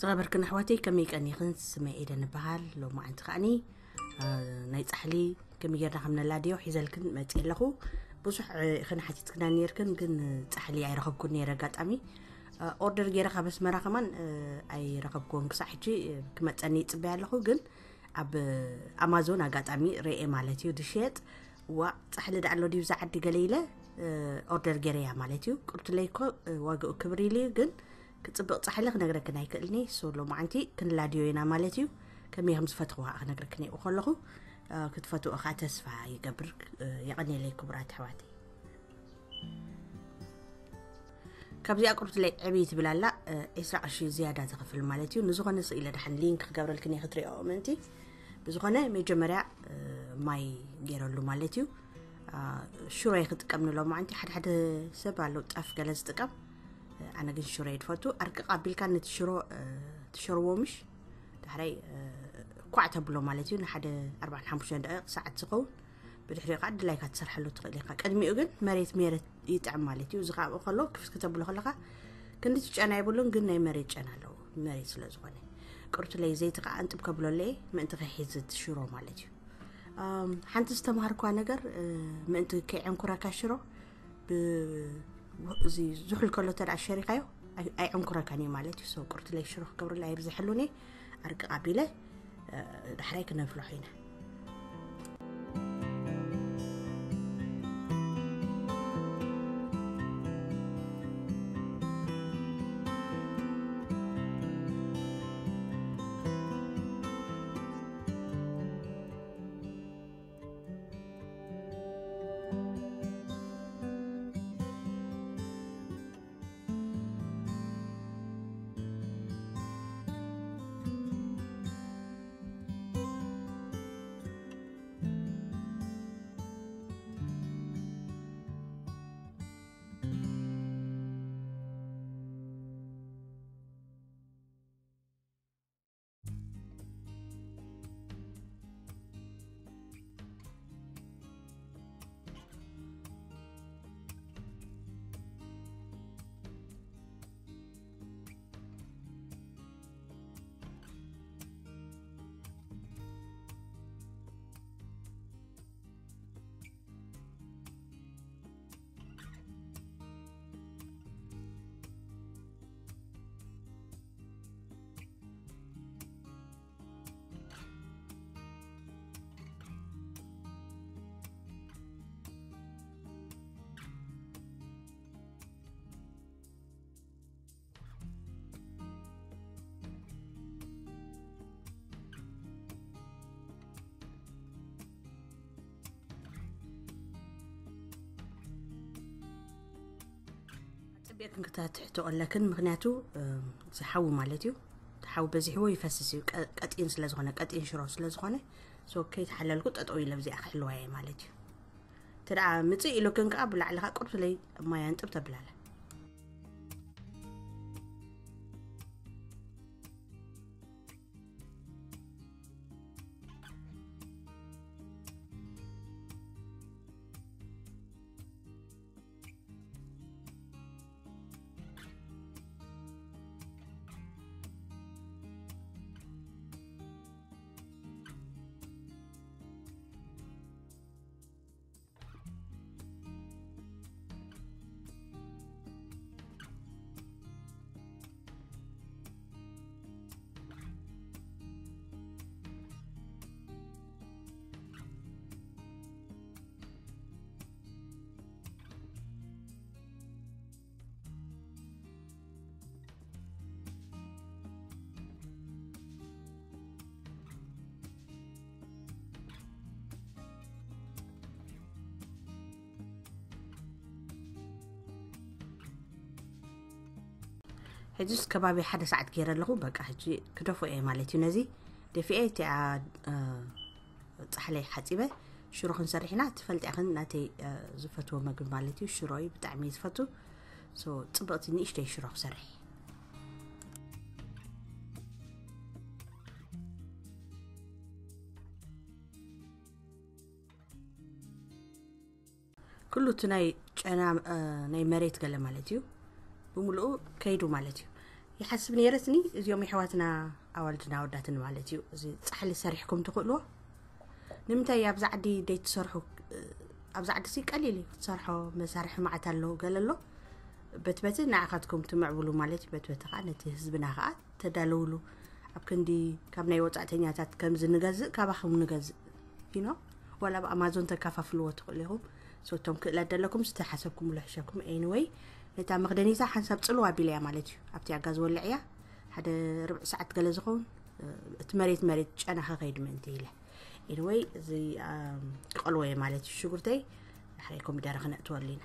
ዝኸበርክን ኣሕዋተይ፣ ከመይ ቀኒኽን? ስመይ ኤደን እበሃል። ሎማዓንቲ ከዓኒ፣ እ፣ ናይ ጻሕሊ ከመይ ጌርና ከም ነላድዮ ሒዘልክን መጽእ ኣለኹ። ብዙሕ፣ እ፣ ኢኽን ሓቲትክና ነይርክን፣ ግን ጻሕሊ ኣይረኸብኩን ነይረ ኣጋጣሚ። እ፣ ኦርደር ጌረ ካብ ኣስመራ ከማን፣ እ፣ ኣይረኸብኩዎን ክሳዕ ሕጂ፣ እ፣ ክመጸኒ ይጽበያ ኣለኹ። ግን ኣብ ኣማዞን ኣጋጣሚ ርኤ ማለት እዩ ድሽየጥ። ዋ፣ ጻሕሊ ደኣ ኣሎ ድዩ እዛ ዓዲ ገለ ኢለ፣ እ፣ ኦርደር ጌረያ ማለት እዩ። ቁርትለይ እኮ፣ እ፣ ዋጋኡ ክብር ኢሉ እዩ፣ ግን ክጽብቕ ጻሕሊ ክነግረክን ኣይክእልኒ። ሶ ሎማዓንቲ ክንላድዮ ኢና ማለት እዩ። ከመይ ከም ዝፈትኽዋ ክነግረክን እየ ከለኹ፣ እ፣ ክትፈትዎ ከዓ ተስፋ ይገብር። እ፣ የቐንየለይ ክቡራት ኣሕዋተይ። ካብዚኣ ቁርትለይ ዕብይ ትብል ኣላ፣ እ፣ ዒስራ ቅርሺ ዝያዳ ዘኽፍል ማለት እዩ። ንዝኾነ ስኢለ ደሓን ሊንክ ክገብረልክን እየ ክትሪኦ ምእንቲ። ብዝኾነ መጀመርያ፣ እ፣ ማይ ገይረሉ ማለት እዩ። እ፣ ሽሮይ ክጥቀም ንሎማዓንቲ። ሓደ ሓደ ሰብ ኣሎ ጣፍ ገለ ዝጥቀም። እ፣ ኣነ ግን ሽሮይ ድፈቱ። ኣርቅቕ ኣቢልካ ነቲ ሽሮ፣ እ፣ ትሸርዎ ምሽ። ዳሕራይ፣ እ፣ ኳዕ ተብሎ ማለት እዩ። ንሓደ ኣርባዓን ሓሙሽተን ደቂቕ ሰዓት ዝኸውን። ብድሕሪኡ ከዓ ድላይካ ትሰርሐሉ ትኽእል ኢኻ። ቅድሚኡ ግን መሬት መሬት ይጥዕም ማለት እዩ። እዚ ከዓ ኣብኡ ከሎ ክፍት ክተብሎ ከለኻ ክንዲ እቲ ጨና የብሉን፣ ግን ናይ መሬት ጨና ኣለዎ፣ መሬት ስለ ዝኾነ። ቁርትለይ ዘይቲ ከዓ እንጥብ ከብሎ ኣለየ፣ ምእንቲ ከይሕዝ እቲ ሽሮ ማለት እዩ። ኣም፣ ሓንቲ ዝተምሃርኳ ነገር፣ እ፣ ምእንቲ ከይዕንኩረካ ሽሮ፣ ብ-፣ እዚ ዝሑል ከሎ ተደኣ ሸሪኻዮ፣ ኣይ-፣ ኣይዕንኩረካን እዩ ማለት እዩ። ሶ ቁርትለይ ሽሮ ክገብርላ የብዝሐሉኒ፣ ኣርቅቕ ኣቢለ፣ እ፣ ዳሕራይ ክነፍልሖ ኢና። ጽቤ ክንክታ ትሕቶ ኣለክን፣ ምኽንያቱ፣ እ፣ ዝሓዊ ማለት እዩ። ተሓዊ በዚሕዎ ይፈስስ እዩ። ቀ-፣ ቀጢን ስለ ዝኾነ፣ ቀጢን ሽሮ ስለ ዝኾነ፣ ሶ ከይተሓለልኩ ጠጠው ኢለ ብዚኣ ክሕልዋ እየ ማለት እዩ። እንተ ደኣ ምጽእ ኢሉክን ከኣ ብላዕሊ ከኣ ቁርትለይ ማይ ኣንጥብ ተብላለ። ሕጅስ ከባቢ ሓደ ሰዓት ገይረ ኣለኹ። በቃ ሕጂ ክደፎ እየ ማለት እዩ። ነዚ ደፊኤ እቲኣ፣ እ፣ ጻሕለይ ሓጺበ ሽሮ ክንሰርሕ ኢና። ትፈልጢ ኢኽን ናተይ፣ እ፣ ዝፈትዎ መግቢ ማለት እዩ። ሽሮ እዩ ብጣዕሚ ዝፈቱ። ሶ ጽብቕቲ ንእሽተይ ሽሮ ክሰርሕ። ኩሉ እቲ ናይ ጨና፣ እ፣ ናይ መሬት ገለ ማለት እዩ። ብምሉኡ ከይዱ ማለት እዩ። ይሓስብ ነይረትኒ፣ እዚኦም የሕዋትና ኣዋልድና ኣወዳትን ማለት እዩ። እዚ ጻሕሊ ሰሪሕኩም ትኽእልዎ። ንምንታይ ኣብዚ ዓዲ ደይ ትሰርሑ? ኣብዚ ዓዲ ሲ ቀሊል እዩ ክትሰርሖ፣ መሳርሒ ማዓት ኣሎ፣ ገለ ኣሎ። በትበቲ ንዓኻትኩም ትምዕብሉ ማለት እዩ። በትበቲ ከዓ ነቲ ህዝብና ከዓ ተዳለውሉ። ኣብ ክንዲ ካብ ናይ ወጻእተኛታት ከምዚ ንገዝእ፣ ካባኹም ንገዝእ። ዩ ኖ፣ ዋላ ኣብ ኣማዞን ተካፋፍልዎ ትኽእሉ ኢኹም። ሶቶም ክእለት ደለኩም ዝተሓሰብኩምሉ ሕሸኩም። ኤኒወይ፣ ነታ መኽደኒታ ሓንሳብ ጽልዋ ቢለያ ማለት እዩ። ኣብቲ ኣጋ ዝወልዕ እያ። ሓደ ርብዒ ሰዓት ገለ ዝኸውን፣ እ፣ እቲ መሬት መሬት ጨና ከኸይድ ምእንቲ ኢለ። ኤኒወይ፣ እዚ፣ ኣም፣ ክቐልዎ እየ ማለት እዩ። ሽጉርተይ፣ ዳሕረይ ኮሚደረ ክነእትወሉ ኢና።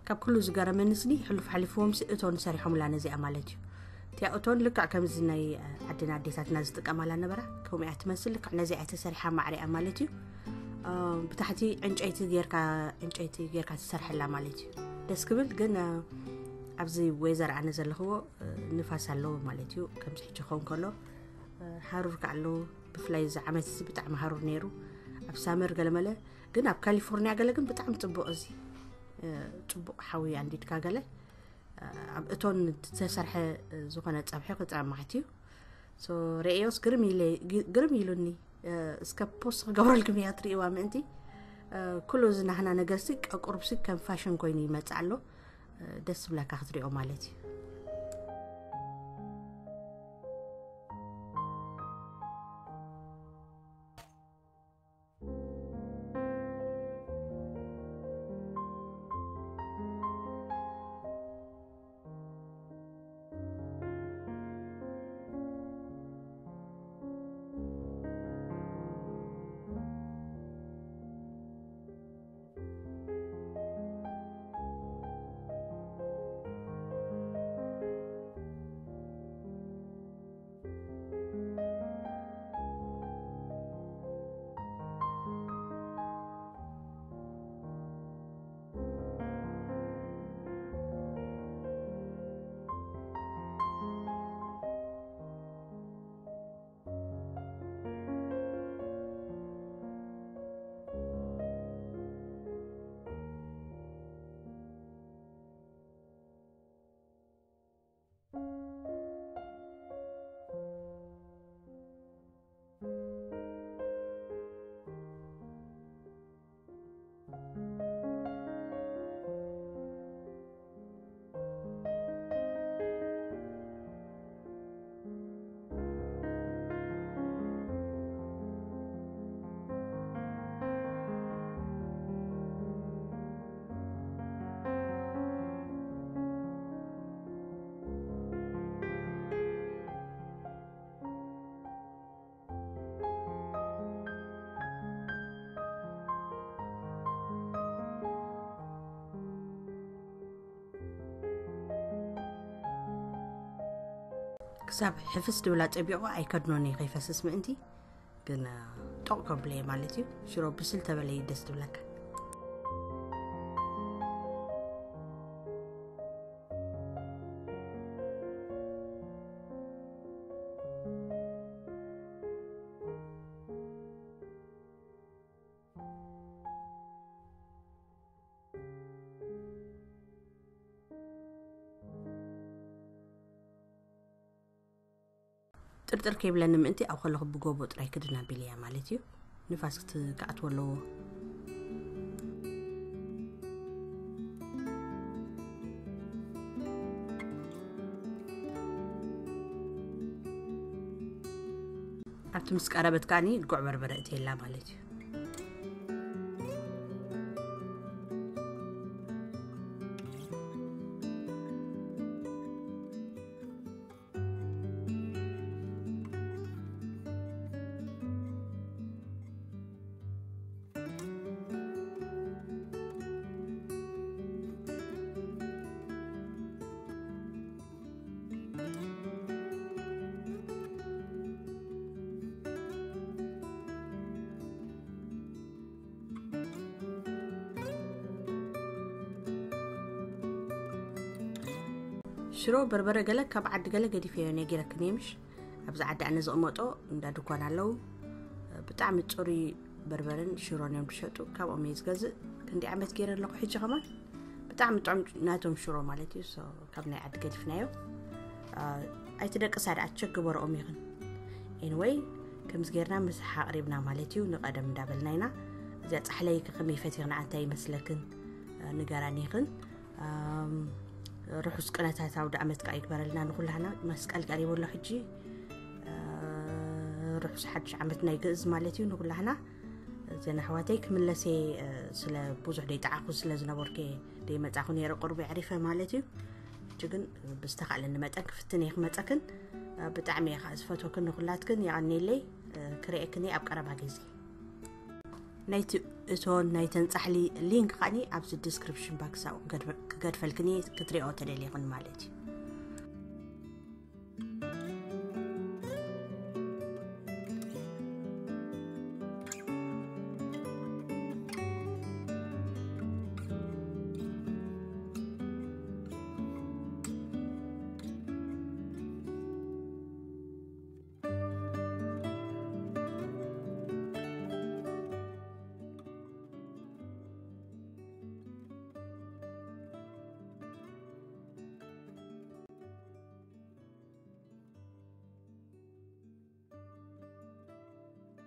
ካብ ኩሉ ዝገረመኒ ስኒ፣ ሕሉፍ ሓሊፍዎም ሲ እቶን ሰሪሖምላ ነዚኣ ማለት እዩ። እቲኣ እቶን ልክዕ ከምዚ ናይ፣ እ፣ ዓድና ኣዴታትና ዝጥቀማላ ነበራ፣ ከምኡ እያ ትመስል። ልክዕ ነዚኣ እያ ተሰሪሓ፣ ማዕሪኣ ማለት እዩ። እ፣ ብታሕቲ ዕንጨይቲ ጌርካ፣ ዕንጨይቲ ጌርካ ትሰርሐላ ማለት እዩ። ደስ ክብል ግን፣ እ፣ ኣብዚ ዌዘር ኣነ ዘለኽዎ፣ እ፣ ንፋስ ኣለዎ ማለት እዩ። ከምዚ ሕጂ ክኸውን ከሎ፣ እ፣ ሃሩር ከ ኣለዎ። ብፍላይ እዚ ዓመት እዚ ብጣዕሚ ሃሩር ነይሩ። ኣብ ሳመር ገለመለ፣ ግን ኣብ ካሊፎርኒያ ገለ ግን ብጣዕሚ ጽቡቕ እዚ፣ እ፣ ጽቡቕ ሓዊ ኣንዲድካ ገለ፣ እ፣ ኣብ እቶን ዝተሰርሐ፣ እ፣ ዝኾነ ጸብሒ ክጥዕም ማለት እዩ። ሶ፣ ርእዮስ ግርም ኢለ-፣ ግ-፣ ግርም ኢሉኒ። እ፣ እስከ ፖስት ክገብረልኩም እያ ትርእይዋ ምእንቲ። እ፣ ኩሉ እዚ ናህና ነገርሲ ቀ-፣ ቁሩብሲ ከም ፋሽን ኮይኑ ይመጽእ ኣሎ። እ፣ ደስ ዝብለካ ክትርእዮ ማለት እዩ። ክሳብ ሕፍስ ድብላ ጸቢቑ ኣይከድኖን እየ ከይፈስስ ምእንቲ። ግን ጦቕ ከብለየ ማለት እዩ። ሽሮ ብስል ተበለይ ደስ ትብለካ። ጥርጥር ከይብለኒ ምእንቲ ኣብ ከለኹ ብጎቦ ጥራይ ክድን ኣቢለያ ማለት እዩ። ንፋስ ክኣትዎ ኣለዎ። ኣብቲ ምስ ቀረበት ከዓኒ ጉዕ በርበረ እትየላ ማለት እዩ። ሽሮ በርበረ ገለ ካብ ዓዲ ገለ ገዲፈዮ ነጊረክን እየ ምሽ። ኣብዚ ዓዲ ኣነ ዝቕመጦ እንዳ ድኳን ኣለዉ። ብጣዕሚ ጽሩይ በርበረን ሽሮን እዮም ዝሸጡ። ካብኦም እየ ዝገዝእ። ክንዲ ዓመት ገይረ ኣለኹ። ሕጂ ከማን ብጣዕሚ ጥዑም ናቶም ሽሮ ማለት እዩ። So ካብ ናይ ዓዲ ገዲፍናዮ። ኣይትደቅሳ ደኣ ቸክ ግበረኦም ይኽን። Anyway ከምዚ ጌርና ምስ ኣቕሪብና ማለት እዩ። ንቐደም እንዳበልና ኢና። እዚኣ ጻሕለይ ከመይ ፈቲኽና ኣንታይ ይመስለክን ንገራኒ ይኽን። ርሑስ ቅነታት ኣውደ ዓመት ከኣ ይግበረልና ንኩላህና። መስቀል ቀሪቡ ኣሎ ሕጂ። ርሑስ ሓድሽ ዓመት ናይ ግእዝ ማለት እዩ ንኩላህና። ዜና ኣሕዋተይ ክምለሰ ስለ ብዙሕ ደይጠዓኹ ስለ ዝነበርኩ ደይመጻኹ ነይረ ቁርቢ ኣዕሪፈ ማለት እዩ። ሕጂ ግን ብዝተኻእለኒ መጠን ክፍትን እየ ክመጸክን። ብጣዕሚ እየ ከዓ ዝፈትወክን ንኩላትክን። የቐንየለይ። ክርእየክን እየ ኣብ ቀረባ ግዜ። ናይቲ እቶን ናይ ተንጻሕሊ ሊንክ ከዓኒ ኣብዚ ዲስክሪፕሽን ባክስ ኣብኡ ክገድፈ- ክገድፈልክን እየ ክትሪኦ ተደሊኽን ማለት እዩ።